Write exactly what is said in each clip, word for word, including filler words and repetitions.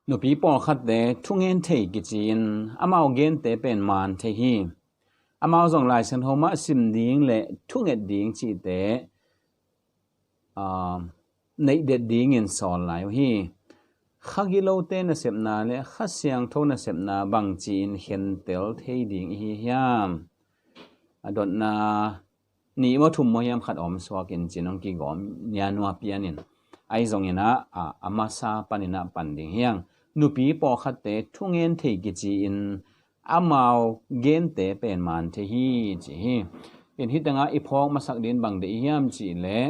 nupi pawlkhatte thungen thei kici-in amau gente pen man thei hi. Amau zong Lai Siangtho mah sim ding le thunget ding cihte neihdet dingin sawl lai uh hi. Kha gilote nasepna le Kha Siangtho nasepna bangci-in khentel thei ding ihi hiam? A dotna nih maw thum maw hiam khat om suakin cin hong kigawm nia nua pianin ahi zongin ah a masa panin ah pan ding hiang. Nupi pawlkhatte thungen thei kici-in amau gente pen man thei hi ci hi. In hitengah i phawk masak din bang deih hiam cih leh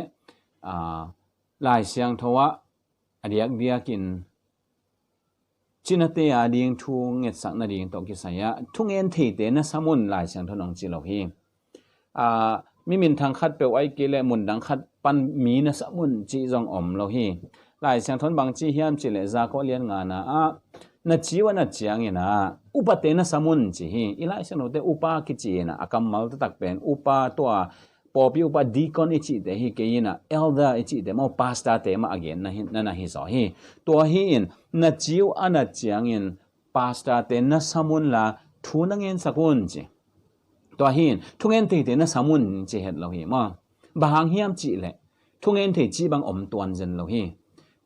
Lai Siangtho ah a diakdiakin cinate a ding thu ngetsak nading tawh kisai ah thungen theite na sam un Lai Siangtho nong ci lo hi. Mi minthang khat peuh ahi kei le mundang khat pan mi na sam un cih zong om lo hi. Lai Siangtho in bang ci hiam cih leh Jakob lian ngana ah na ci uh a nat ciangin ah upate na sam un ci hi. I Lai Siangthote upa kici in ah a kammal taktak pen upa tua pawlpi upa deacon i cihte hi kei in ah elder i cihte maw pastorte mah a gen na hi zaw hi. Tua hi in na ci uh a nat ciangin pastorte na sam unla thu na ngensak un ci. Tua hi in thungen theite na sam un ci het lo hi maw? Bang hang hiam cih leh thungen thei cih bang om tuan zen lo hi.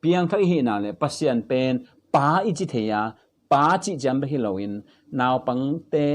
Piangthak i hihna le Pasian pen pa i ci thei a, pa cih ciam bek hi loin naupangte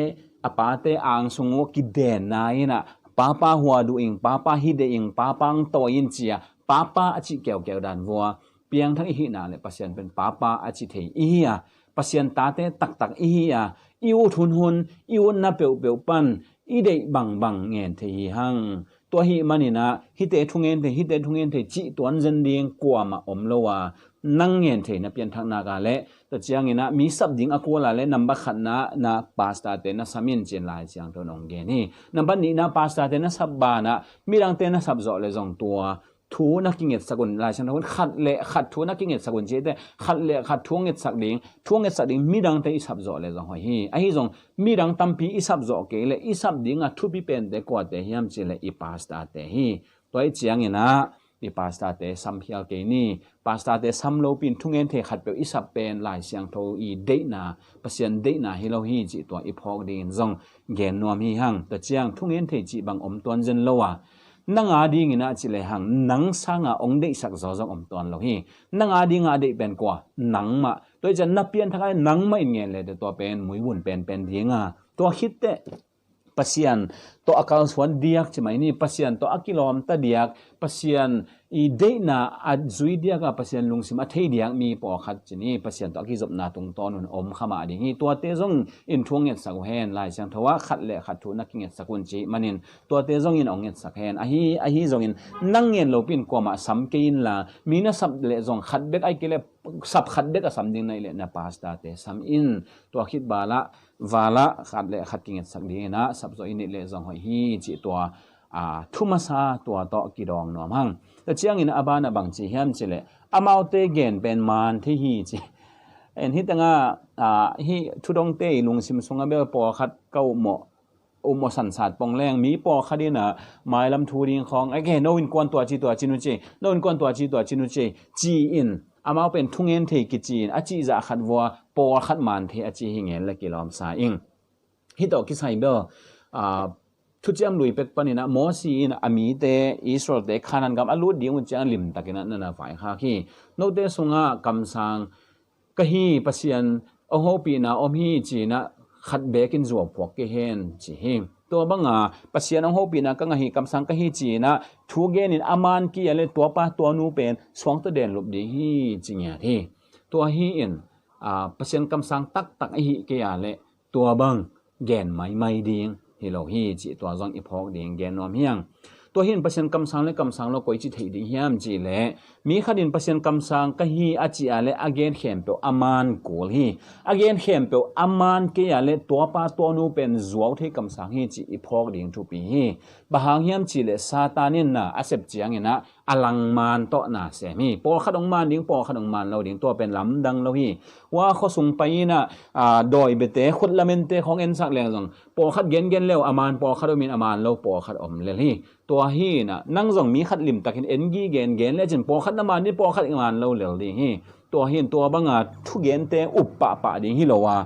a pate angsung uh kidenna in ah papa hua duh ing, papa hi deih ing, papa ang tawi in ci a papa a cih keukeu dan vua piangthak i hihna le Pasian pen papa a ci thei ihi a, Pasian tate taktak ihi a, i ut hunhun i utna peuhpeuh pan i deih bangbang ngen thei hi hang. Tua hi manin ah hihte thungen thei, hihte thungen thei cih tuan zen ding kuamah om lo a, nang ngen thei na pianthaknak ah le tua ciangin ah mi sap ding a kul ah le nambat khatna na pastorte na sam in cin Lai Siangtho in hong gen hi. Nambat nihna pastorte na sap banah midangte na sap zawh le zong tua thu na kingetsak un Lai Siangtho in khat le khat thu na kingetsak un cite khat le khat thu ngetsak ding, thu ngetsak ding midangte i sap zawh le zong hoih hi. Ahi zong midang tampi i sap zawh kei le i sap dinga thupi pente kuate hiam cih le i pastorte hi. Tua i ciangin ah i pastorte sam khial kei ni. Pastorte sam lopi in thungen thei khat peuh i sap pen Lai Siangtho i deihna, Pasian deihna hi lo hi cih tua i phawk dingin zong gen nuam hi hang. Tua ciang thungen thei cih bang om tuan zen lo a, nang a dingin ah ci le hang nang sanga ong deihsak zaw zong om tuan lo hi. Nang a dinga a deih pen kua? Nangmah. Tua i ciang na pianthak a nangmah in ngen le tua pen muivun penpen dinga tua khitteh Pasian tawh a kalsuan diak ci mai ni, Pasian tawh a kilawmta diak, Pasian i deihna a zui diak a Pasian lungsim a thei diak mi pawlkhat ci ni, Pasian tawh a kizopna tungtawn un om kha mah ding hi. Tuate zong in thu ngetsak uh hen, Lai Siangtho ah khat le khat thu na kingetsak un ci manin tuate zong in ong ngetsak hen. Ahi, ahi zongin nang ngen lopi in kuamah sam kei inla, mi na sap le zong khat bek ahi kei le sap khat bek a sam ding na hih le na pastorte sam in. Tua khit balah valah khat le khat kingetsak dingin ah sapzawh i neih le zong hoih hi cih tua thu masa tua tawh kidawng nuam hang. Tua ciangin a banah bang ci hiam cih leh amaute gen pen man thei hi ci. En hitengah hih thudongte i lungsim sungah bel pawlkhat ka upmawh, upmawh sansat pong leng mi pawlkhat in ah mailam thu ding khawng a gen, no in kuan tua ci tua ci nu ci, no in kuan tua ci tua ci nu ci ci-in amau pen thungen thei kici-in a cihzah khat vua pawlkhat man thei a ci hi ngen le kilawmsa ing. Hih tawh kisai bel thuciam lui pek panin ah Mosi in a mite Israelte Kanaan gam a lut ding uh ciang limtakin ah na na vaikhak hi. Note sungah kamsang ka hi, Pasian hong hopihna om hi ci-in ah khat bekin zuau phuak kei hen ci hi. Tua banga Pasian hong hopihna ka ngah hi, kamsang ka hi ci-in ah thu genin a man kei a le tuapa tuanu pen suangta den lup ding hi ci ngiat hi. Tua hi in Pasian kamsang taktak ahi kei a le tua bang gen maimai ding hi lo hi cih tua zong i phawk ding gen nuam hiang. Tua hi in Pasian kamsang le kamsang lo koi ci theih ding hiam cih leh mi khat in Pasian kamsang ka hi a ci a le a gen khempeuh a man kul hi. A gen khempeuh a man kei a le tuapa tuanu pen zuau thei kamsang hi cih i phawk ding thupi hi. Bang hang hiam cih leh Satan in na a sep ciangin ah a langman tawh na sem hi. Pawlkhat hong man ding, pawlkhat hong man lo ding, tua pen lamdang lo hi. Hua khuasung pai in ah dawi biate, khut lamente khawng ensak leng zong pawlkhat gengen leu a man pawlkhat om in a man lo pawlkhat om lel hi. Tua hi in ah nang zong mi khat limtakin en gige in gen lecin pawlkhat na man ding, pawlkhat man lo lel ding hi. Tua hi in tua banga thugente up pahpah ding hi lo a,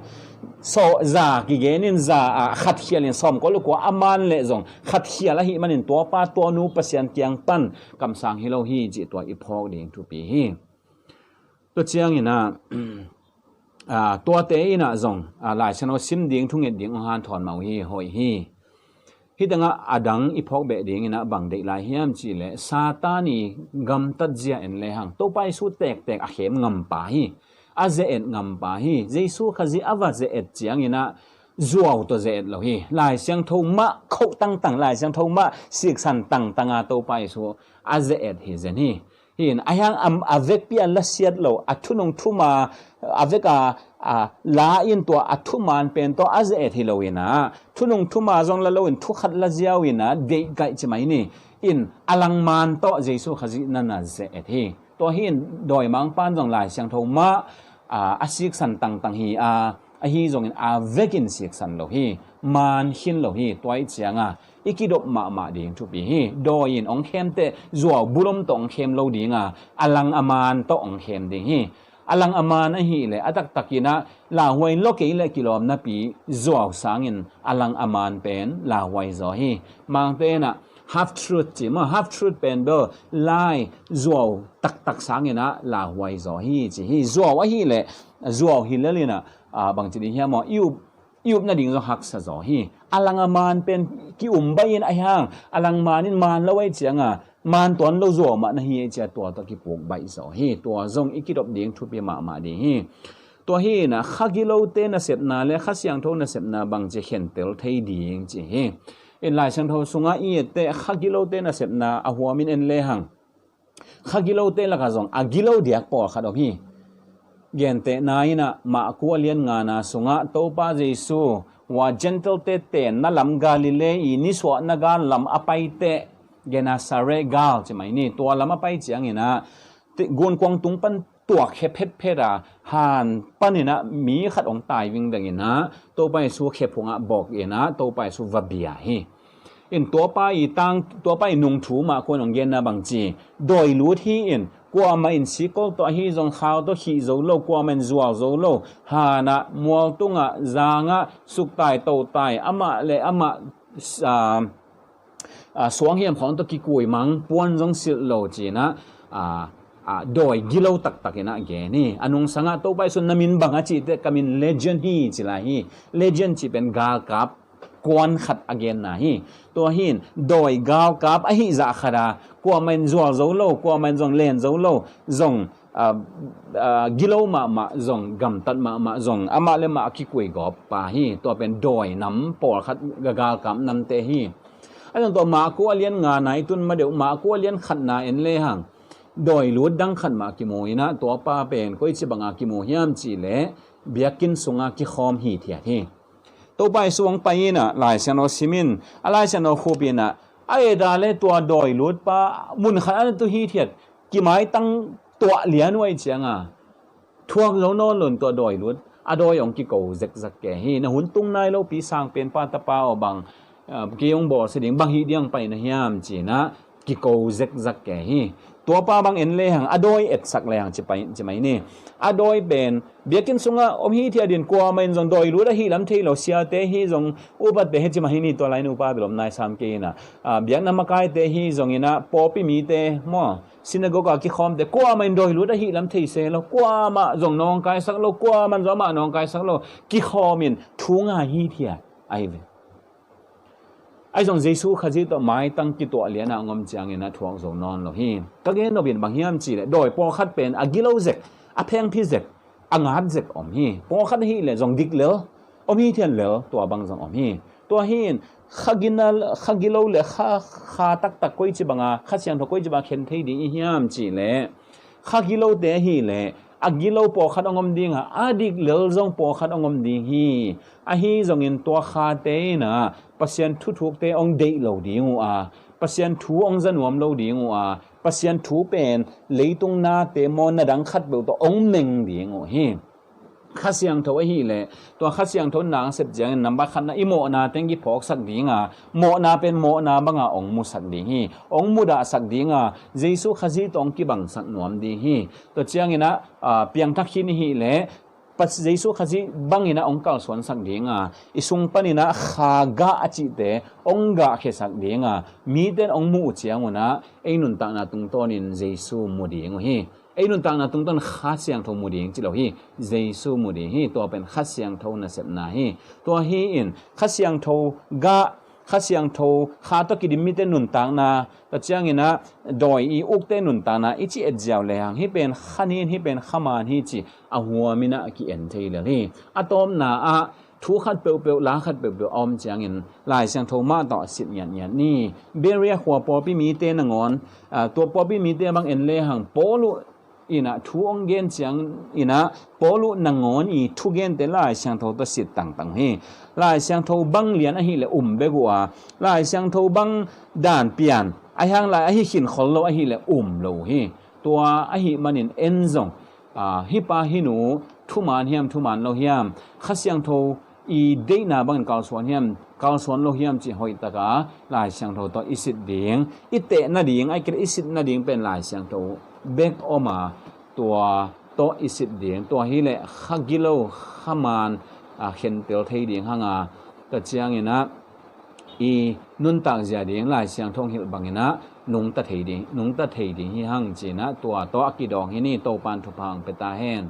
so za kigen in za a khatkhial in sawmkua le kua a man leh zong khatkhial ahih manin tuapa tuanu Pasian kiang pan kamsang hi lo hi cih tua i phawk ding thupi hi. Tua ciangin ah, a, tuate in ah zong, a, Lai Siangtho sim ding, thunget ding hong hanthawn mah uh hi, hoih hi. Hih tengah a dang i phawk beh dingin ah bang deih lai hiam cih leh Satan i gamtat zia en lehang Topa Jesu tektek a khem ngampa hi. A ze-et ngampa hi. Jesu Khazih a va ze-et ciangin ah zuau tawh ze-et lo hi. Lai Siangtho mah khoh tangtang, Lai Siangtho mah siksan tangtang a Topa Jesu a ze-et hi zen hi. Hi in, a hiang a, a vekpi a lasiat lo, a thunung thuma, a vek a, a la in tua a thuman pen tawh a ze-et hi lo in ah, thunung thuma zong la lo in thukhat la ziau in ah, deihkaih ci mai ni. In, a langman tawh Jesu Khazih na na ze-et hi. Tua hi in, dawimangpan zong Lai Siangtho mah, a, a siksan tangtang hi a, ahi zongin a vekin siksan lo hi, man khin lo hi, tua ih cianga i kidop mahmah ding thupi hi. Dawi in hong khem teh zuau bulom tawh hong khem lo dinga, a lang a man tawh hong khem ding hi. A lang a man ahih leh a taktakin ah lauhuai lo kei leh kilawm napi zuau sangin a lang a man pen lauhuai zaw hi. Mangte in ah half truth ci maw, half truth pen bel lai zuau taktak sangin ah lauhuai zaw hi ci hi. Zuau ahih leh zuau hi lel in ah, a, bangci ding hiam maw, i up, i up nading zong haksa zaw hi. A lang a man pen ki-um baih in a hiang, a lang man in man lo aih cianga, man tuan lo zuau mah na hi aih cia tua tawh kipuk baih zaw hi. Tua zong i kidop ding thupi mahmah ding hi. Tua hi in ah kha gilote nasepna le Kha Siangtho nasepna bangci khentel thei ding ci hi. In Lai Siangtho sungah i etteh kha gilote nasepna a huamin en lehang kha gilote lakah zong a gilo diak pawlkhat om hi. Gentehna in ah Marku a lian ngana sungah Topa Jesu hua Gentile-te tenna lam Galilee i nisuahna gal lam a paiteh Gennesaret gal ci mai ni, tua lam a pai ciangin ah gunkuang tung pan tuak khia phetphet a, han panin ah mi khat hong tai vingveng in ah Topa Jesu khe phungah bawk in ah Topa Jesu va bia hi. In tuapa i tang, tuapa i nungthu mah kuan hong genna bangci, dawi lut hi in, kuamah in sikol tawh ahi zong khau tawh khih zo lo, kuamah in zuau zo lo, hanah mualtungah zangah suktai totai amah le amah, a, a, suanghiam khawng tawh kikui mang, puan zong silh lo cinah, a, a, dawi gilo taktak inah gen hi. A nungsangah Topa Jesu na min bang a cih teh ka min Legion hi ci lai hi. Legion cih pen galkap kuan khat a genna hi. Tua hi in dawi galkap ahi zah khat a, kuamah in zual zo lo, kuamah in zong len zo lo, zong, a, a, gilo mahmah zong, gamtat mahmah zong, amah le mah a kikui gawp pa hi. Tua pen dawi nam pawlkhat, galkap namte hi. A zong tua Marku a lian ngana i tun ma deuh, Marku a lian khatna en lehang dawi lut dang khat mah kimu inah, tuapa pen koici banga kimu hiam cih leh biakinn sunga kikhawm hithiat hi. Topa Jesu hong pai inah Lai Siangtho sim in, a Lai Siangtho khup inah, a eta le tua dawi lutpa mun khat a na tu hithiat, kimaitang tuah lian uh aih cianga thuak zo nawn lo in tua dawi lut a dawi hong kiko zekzak ke hi. Na hun tung nai lopi sang pen pa tapa aw bang, a, kei hong bawlsia ding, bang hih diang pai na hiam cinah kiko zekzak ke hi. Tuapa bang en lehang, a dawi etsak lehang ci pai, ci mai ni. A dawi pen biakinn sungah om hithiat in, kuamah in zong dawi lut ahi lam thei lo, siate hi zong, upatte hi ci mai ni, tua lai in upa bilom nai sam kei inah, a, biakna makaite hi zong inah, pawlpi mite maw, synagogue a kikhawmte, kuamah in dawi lut ahi lam thei se lo, kuamah zong nawngkaisak lo, kuamah zong amah nawngkaisak lo, kikhawm in thu ngai hithiat ahi ve. Ahi zong Jesu Khazih tawh maitang kituah lianah hong om ciangin a thuak zo nawn lo hi. Ka gen nop in bang hiam cih leh dawi pawlkhat pen a gilo zek, a phengphi zek, a ngat zek om hi. Pawlkhat ahih leh zong dik lel, om hithiat lel, tua bang zong om hi. Tua hi in kha gina, kha gilo le kha, kha taktak koici banga, Kha Siangtho koici banga khen thei ding i hiam cih leh, kha gilote ahih leh a gilo pawlkhat hong om ding a, a dik lel zong pawlkhat hong om ding hi. Ahi zongin tua khate inah Pasian thuthukte hong deih lo ding uh a, Pasian thu hong za nuam lo ding uh a, Pasian thu pen leitung nate maw, na dang khat peuh tawh hong meng ding uh hi. Kha Siangtho ahih leh, tua Kha Siangtho nasep ciangin nambat khatna i mawhna teng kiphawksak dinga, mawhna pen mawhna banga ong musak ding hi, ong mudahsak dinga, Jesu Khazih tawh ong kibangsak nuam ding hi. Tua ciangin ah, aa, piangthak khin ihih leh, Jesu Khazih bangin ah ong kalsuansak dinga, i sung panin ah kha gah a cihte ong gahkhiasak dinga, mite in ong muh uh ciangun ah ei nuntakna tungtawnin Jesu mu ding uh hi. Ei nuntakna tungtawn Kha Siangtho mu ding ci lo hi, Jesu mu ding hi. Tua pen Kha Siangtho nasepna hi. Tua hi in Kha Siangtho gah, Kha Siangtho kha tawh kidim mite nuntakna, tua ciangin ah dawi i ukte nuntakna i ci et ziau lehang, hih pen kha nin, hih pen kha man hi ci a huamin ah ki-en thei lel hi. A tawpna ah thu khat peuhpeuh, la khat peuhpeuh a om ciangin Lai Siangtho mah tawh sit ngiatngiat ni. Berea khua pawlpi mite nangawn, aa, tua pawlpi mite bang en lehang Paul uh in ah thu ong gen ciangin ah Paul uh nangawn i thugente Lai Siangtho tawh sit tangtang uh hi. Lai Siangtho bang lian ahih leh um bek uh a, Lai Siangtho bang dan pian ahi hang lai ahi khin khol lo ahih leh um lo uh hi. Tua ahih manin en zong, aa, hih pa hih nu thuman hiam, thuman lo hiam, Kha Siangtho i deihna bangin kalsuan hiam, kalsuan lo hiam cih hoihtaka Lai Siangtho tawh i sit ding, i teh nading, ahih kei leh i sit nading pen Lai Siangtho bek om a, tua tawh i sit ding. Tua hi leh kha gilo, kha man, aa, khentel thei ding hang a, tua ciangin ah i nuntak zia ding Lai Siangtho hilh bangin ah nungta thei ding, nungta thei ding hi hang ci-in ah tua tawh a kidawng hi ni. Topa'n thupha ong pia ta hen.